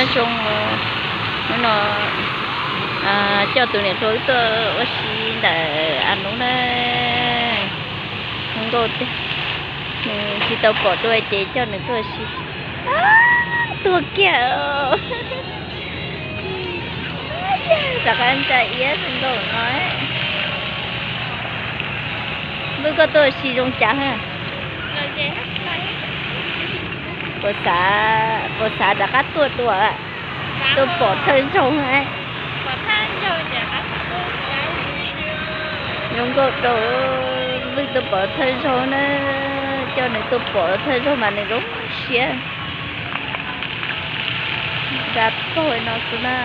Zoo, hnub no coj tus niam hluas wb tuaj ua si ntawm a nub na. Zoo nkauj tiag, nws tsis tau pom dua ces coj nws tuaj ua si. Tuag kiag, rov qab ntsa iab zoo nkauj no. Npawg, koj tuaj ua si zoo cas? Puas xav, puas xav rov qab tuaj dua, tuaj pom thawj zaug? Zoo nkauj rau, Npawg tuaj pom thawj zaug na, coj nws tuaj pom thawj zaug mas nws zoo siab. Nra paug no xwb na.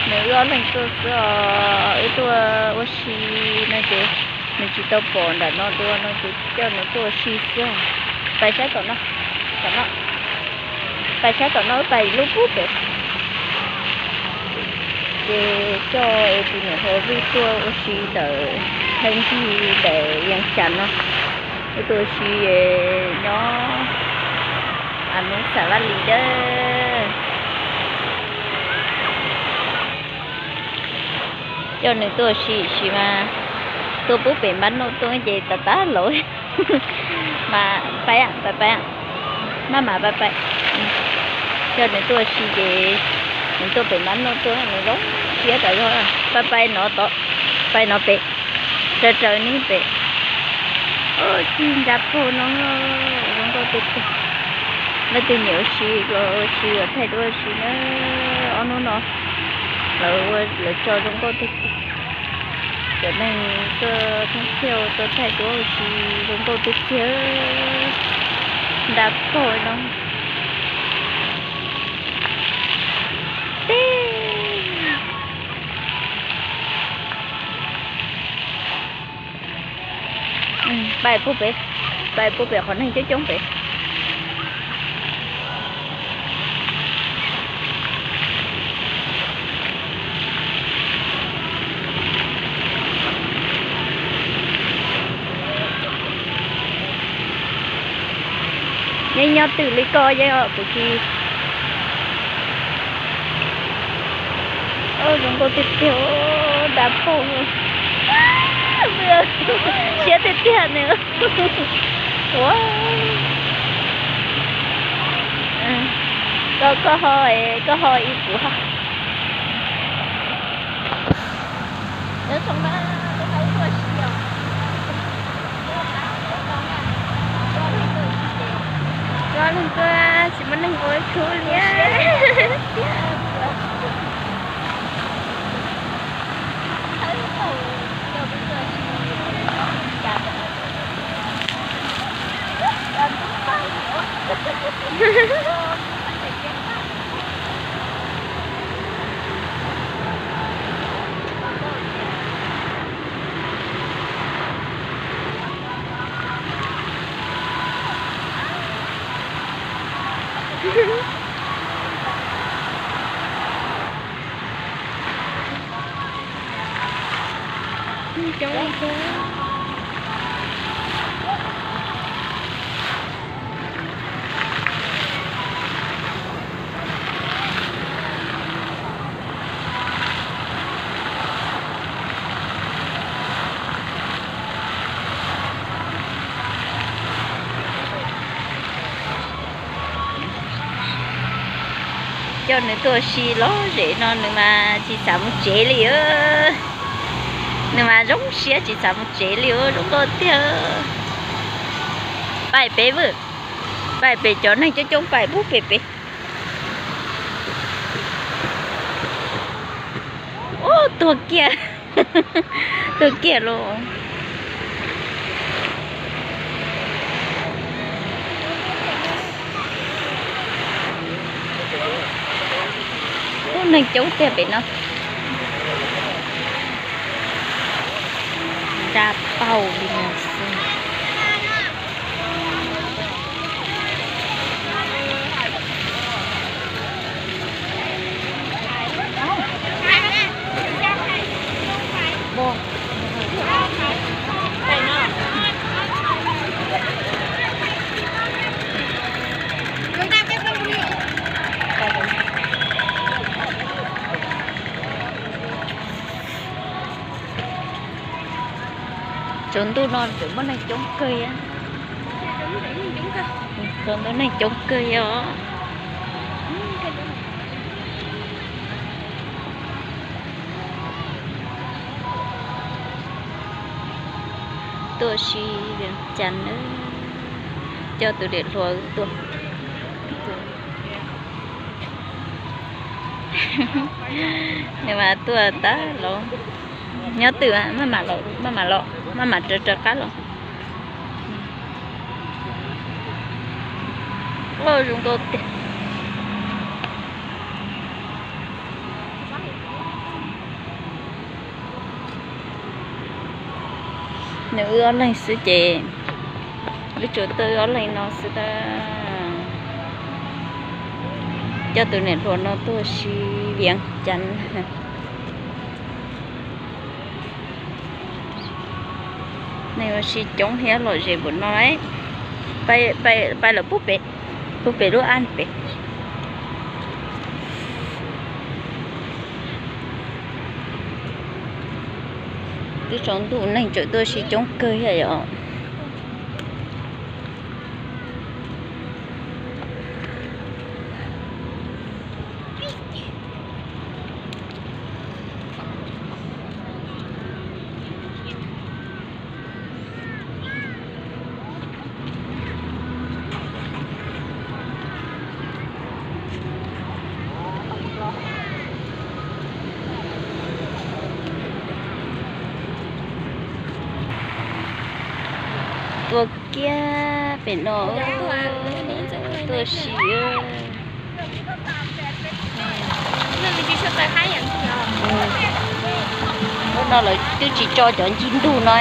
Nws wb ob leeg tuaj xwb os, wb tuaj ua si no ces nws tsis tau pom nram no dua no ces coj nws tuaj ua si xwb. Pais saib tom no, tom no, pais saib tom no, wb pais lub pub pem. Ces coj tus niam hluas Vwj tuaj ua si ntawm Thaij Nrig ntawm Yees Cas no. Wb tuaj ua si nyob a nub Xam Vaj Lis dawb. Coj nws tuaj ua si sis mas tuaj pub pem npab noj tuaj ces tas tas laus. Mas pais, pais, pais, maj mam pais pais. Coj nws tuaj ua si ces nws tuaj pem npab noj tuaj nws zoo siab tas zog. Pais pais no tod, pais no pem, raws raws neb pem. Txij nra paug no zoo nkauj tiag tiag. Leej twg nyiam ua si los ua si, thaij duab ua si na. Ob hnub no lawv ua lawv tso zoo nkauj tiag tiag. Cov neeg tuaj thoob thiaj tuaj thaij duab ua si zoo nkauj tiag tiag. Nra paug no. Teb. Pais puag pem, pais puag pem qhov neeg coob coob pem. Yeej nyob twm li koj yeej kuv tsis. Zoo nkauj tiag tiag, nra paug. Siab tiag tiag nws. Ua, koj, koj ho, koj ho ib kuv ho. Cov neeg tuaj tsis muaj neeg ua khub li. Coj nws tuaj ua si lom zem no nws mas tsis xav mus tsev li. Nws mas zoo siab tsis xav mus tsev li, zoo nkauj tiag. Pais pem Vwj, pais pem cov neeg coob coob pais pub pem pem. Ub, tuag kiag, tuag kiag lauj. Ub, neeg coob tiag pem no. Nra paug li no xwb. Tsaus ntuj no tseem muaj neeg coob kawg, tsaus ntuj neeg coob kawg os. Tuaj si Vias Cas na, coj tus niam hluas tuaj. Nws mas tuaj tag los nyob twm, maj mam los, maj mam los, maj mam raws raws qab los. Zoo nkauj tiag. Nws wb ob leeg xwb ces, wb tsuas tuaj wb ob leeg no xwb tab. Coj tus niam hluas no tuaj si Vias Cas. Neeg ua si coob thiab lom zem npaum no. Pais lawm pub pem, pub pem lub aj pem. Twb tsaus ntuj neeg tseem tuaj si coob kawg thiab yom. Tuaj kiag pem no, tuaj si. Lub no lawv twb tsis tso cov ncig ntug no.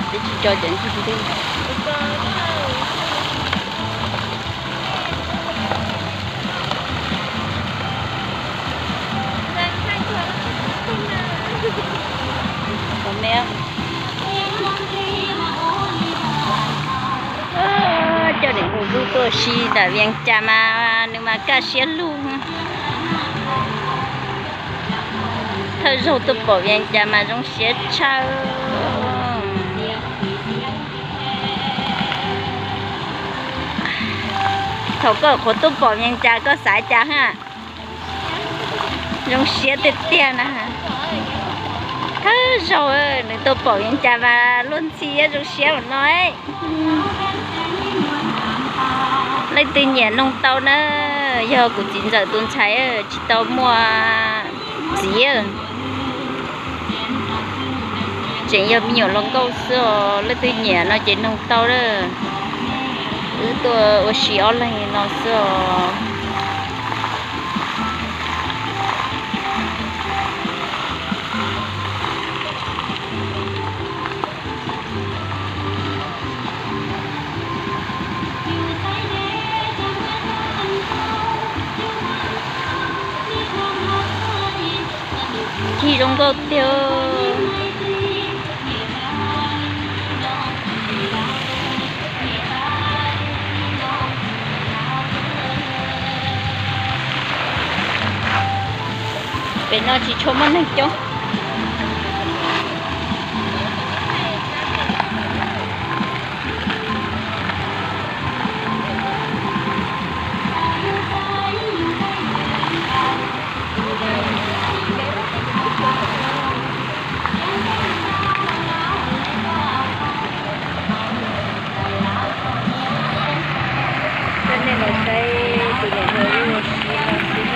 Twb tsis tso cov ncig ntug. Coj niam hluas tuaj si ntawm Vias Cas mas nws mas kaj siab lug. Thawj zaug tuaj pom Vias Cas mas zoo siab tshaj. Thaum koj qhuav tuaj pom Vias Cas koj xav cas ha? Zoo siab tiag tiag na. Thawj zaug nws tuaj pom Vias Cas mas luag ntxhi zoo siab ua no. Leej twg nyiam noog tau na, yog kuv txiv ntxawm tus ntxhais tsis tau muaj txiv. Tseem yog me nyuam hluas nkauj xwb os, leej twg nyiam no ces noog tau lawm. Wb tuaj ua si ob leeg no xwb os. Cig zoo nkauj tiag. Pem no tsis tshua muaj neeg coob. Coj nej los saib tus niam hluas wb ua si no xwb.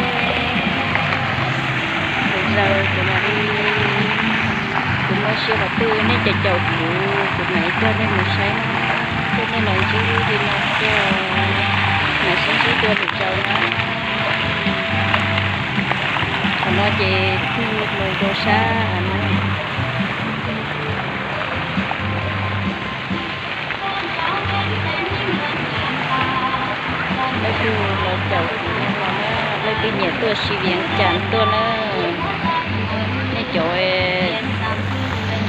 Lwm zaus kuv mam li, kuv muaj siab qhov twg nej caum caum kuv, kuv mam li coj nej mus saib na. Coj nej los ntsib li no xwb, mam sib ntsib dua lwm zaus na. Qhov no ces tig mus rau sab no. Leej twg los caum kuv no na, leej twg nyiam tuaj si Vias Cas tuaj na. Nej cov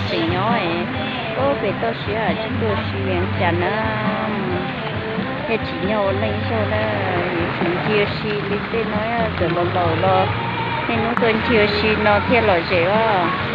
tseem nyob pem toj siab tsis tuaj si Vias Cas na, thiaj tsim nyog ua neej zaug na. Yuav tsum ncig ua si li tej no, txawm laus laus los niaj hnub tuaj ncig ua si no thiaj lom zem os.